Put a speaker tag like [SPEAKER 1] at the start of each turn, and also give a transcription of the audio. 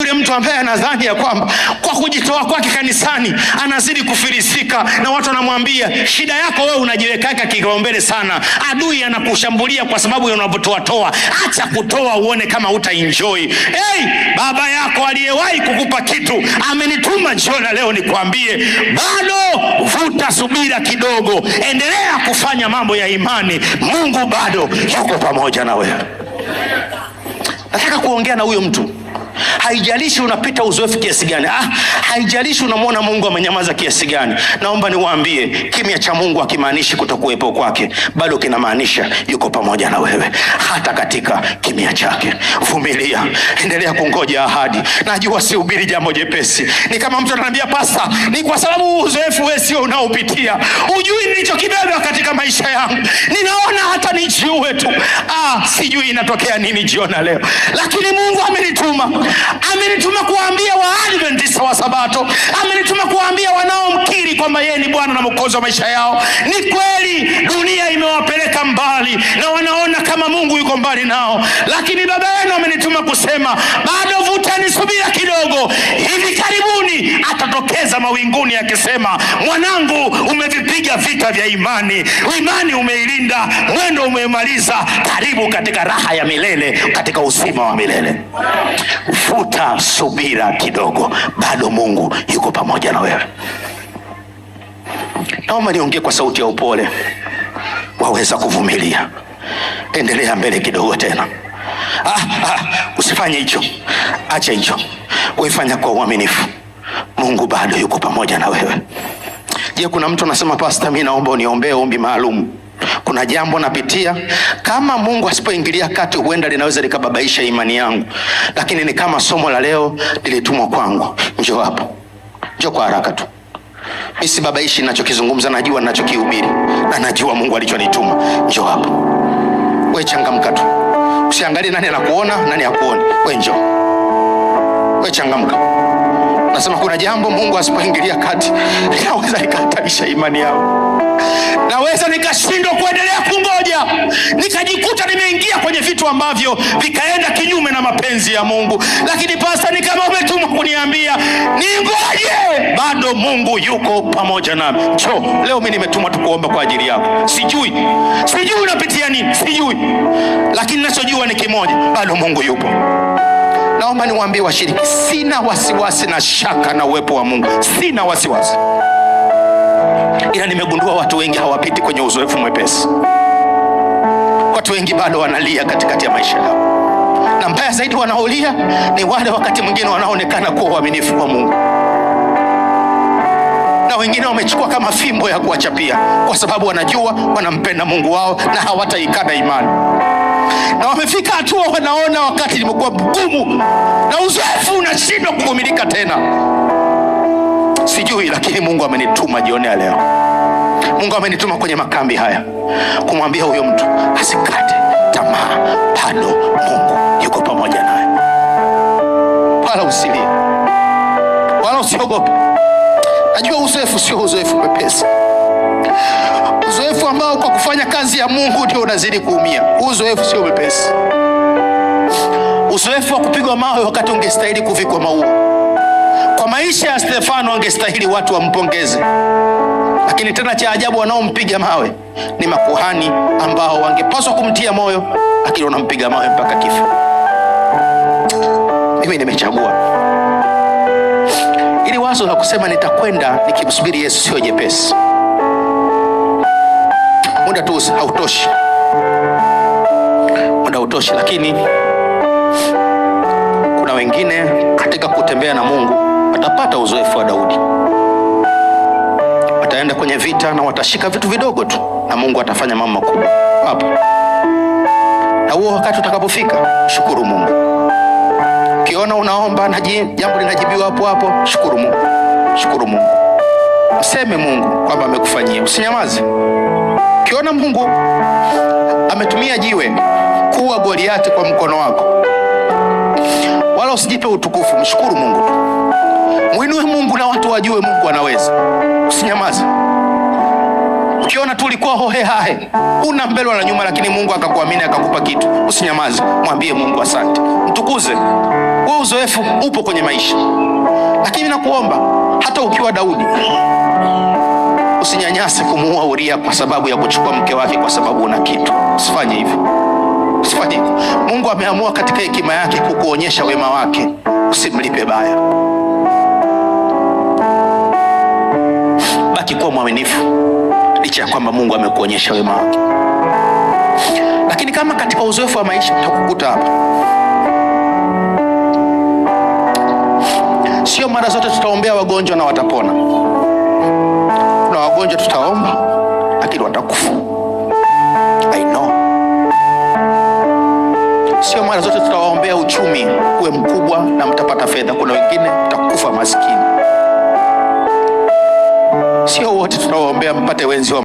[SPEAKER 1] Yule mtu ambaye anadhani ya kwamba kwa kujitoa kwake kanisani anazidi kufilisika, na watu wanamwambia shida yako wewe, unajiwekaka kipaumbele sana, adui anakushambulia kwa sababu unavyotoatoa. Acha kutoa uone kama uta enjoy. Hey, baba yako aliyewahi kukupa kitu amenituma jioni leo nikwambie, bado vuta subira kidogo, endelea kufanya mambo ya imani, Mungu bado yuko pamoja na wewe. Nataka kuongea na huyo mtu. Haijalishi unapita uzoefu kiasi gani, haijalishi unamwona Mungu amenyamaza kiasi gani. Naomba niwaambie, kimya cha Mungu hakimaanishi kutokuwepo kwake, bado kinamaanisha yuko pamoja na wewe hata katika kimya chake. Vumilia, endelea kungoja ahadi. Najua sihubiri jambo jepesi. Ni kama mtu ananiambia, pasta, ni kwa sababu uzoefu wewe sio unaopitia, hujui nilichokibeba katika maisha yangu, ninaona hata nijiue tu. Sijui inatokea nini jiona leo, lakini Mungu amenituma amenituma kuwaambia Waadventista wa Sabato, amenituma kuwaambia wanaomkiri kwamba yeye ni Bwana na Mwokozi wa maisha yao. Ni kweli dunia imewapeleka mbali na wanaona kama Mungu yuko mbali nao, lakini baba yenu amenituma kusema bado vuteni subira kidogo, hivi karibuni atatokeza mawinguni akisema, mwanangu, umevipiga vita vya imani, imani umeilinda, mwendo umeimaliza, karibu katika raha ya milele, katika uzima wa milele. Vuta subira kidogo, bado Mungu yuko pamoja na wewe. Naomba niongee kwa sauti ya upole, waweza kuvumilia. Endelea mbele kidogo tena. Usifanye hicho, acha hicho, wewe kwa uaminifu. Mungu bado yuko pamoja na wewe. Je, kuna mtu anasema pastor, mimi naomba uniombee ombi maalum, kuna jambo napitia, kama Mungu asipoingilia kati, huenda linaweza likababaisha imani yangu, lakini ni kama somo la leo lilitumwa kwangu. Njoo hapo, njoo kwa haraka tu. Mimi sibabaishi ninachokizungumza, najua ninachokihubiri na najua Mungu alichonituma. Njoo hapo, wewe changamka tu, usiangalie nani anakuona nani hakuoni. Wewe njoo, wewe changamka. Nasema kuna jambo Mungu asipoingilia kati linaweza likahatarisha imani yao. Naweza nikashindwa kuendelea kungoja, nikajikuta nimeingia kwenye vitu ambavyo vikaenda kinyume na mapenzi ya Mungu. Lakini pasta, ni kama umetumwa kuniambia ningoje, bado Mungu yuko pamoja nami. Cho, leo mimi nimetumwa tu kuomba kwa ajili yako. Sijui, sijui unapitia nini, sijui, lakini ninachojua ni kimoja, bado Mungu yupo. Naomba niwaambie washiriki, sina wasiwasi na shaka na uwepo wa Mungu, sina wasiwasi, ila nimegundua watu wengi hawapiti kwenye uzoefu mwepesi. Watu wengi bado wanalia katikati ya maisha yao, na mbaya zaidi wanaolia ni wale wakati mwingine wanaonekana kuwa waaminifu kwa Mungu, na wengine wamechukua kama fimbo ya kuwachapia, kwa sababu wanajua wanampenda Mungu wao na hawataikana imani na wamefika hatua wanaona wakati limekuwa mgumu na uzoefu unashindwa kuvumilika tena. Sijui, lakini Mungu amenituma jioni ya leo. Mungu amenituma kwenye makambi haya kumwambia huyo mtu asikate tamaa, bado Mungu yuko pamoja naye. Wala usilie, wala usiogope. Najua uzoefu sio uzoefu mwepesi, uzoefu ambao kwa kufanya kazi ya Mungu ndio unazidi kuumia. Uzoefu sio mwepesi, uzoefu wa kupigwa mawe wakati ungestahili kuvikwa maua. Kwa maisha ya Stefano angestahili watu wampongeze, lakini tena cha ajabu, wanaompiga mawe ni makuhani ambao wangepaswa kumtia moyo, lakini wanampiga mawe mpaka kifo. Mimi nimechagua ili wazo la kusema nitakwenda nikimsubiri Yesu sio jepesi. Muda tu hautoshi, muda hautoshi, lakini kuna wengine katika kutembea na Mungu watapata uzoefu wa Daudi, wataenda kwenye vita na watashika vitu vidogo tu, na Mungu atafanya mambo makubwa hapo. Na huo wakati utakapofika, shukuru Mungu. Ukiona unaomba na jambo linajibiwa hapo hapo, shukuru Mungu, shukuru Mungu, mseme Mungu kwamba amekufanyia, usinyamaze. Ukiona Mungu ametumia jiwe kuua Goliati kwa mkono wako, wala usijipe utukufu, mshukuru Mungu tu, mwinue Mungu na watu wajue Mungu anaweza. Usinyamaze. Ukiona tu ulikuwa hohe hahe, una mbele wala nyuma, lakini Mungu akakuamini akakupa kitu, usinyamaze, mwambie Mungu asante, mtukuze. Wewe uzoefu upo kwenye maisha, lakini nakuomba hata ukiwa Daudi usinyanyase kumuua Uria kwa sababu ya kuchukua mke wake, kwa sababu una kitu. Usifanye hivyo, usifanye hivyo. Mungu ameamua katika hekima yake kukuonyesha wema wake, usimlipe baya. Baki kuwa mwaminifu licha ya kwamba Mungu amekuonyesha wema wake. Lakini kama katika uzoefu wa maisha utakukuta hapa, sio mara zote tutaombea wagonjwa na watapona. Kuna wagonjwa tutaomba lakini watakufa. I know. Sio mara zote tutawaombea uchumi uwe mkubwa na mtapata fedha. Kuna wengine mtakufa maskini. Sio wote tunawaombea mpate wenzi wa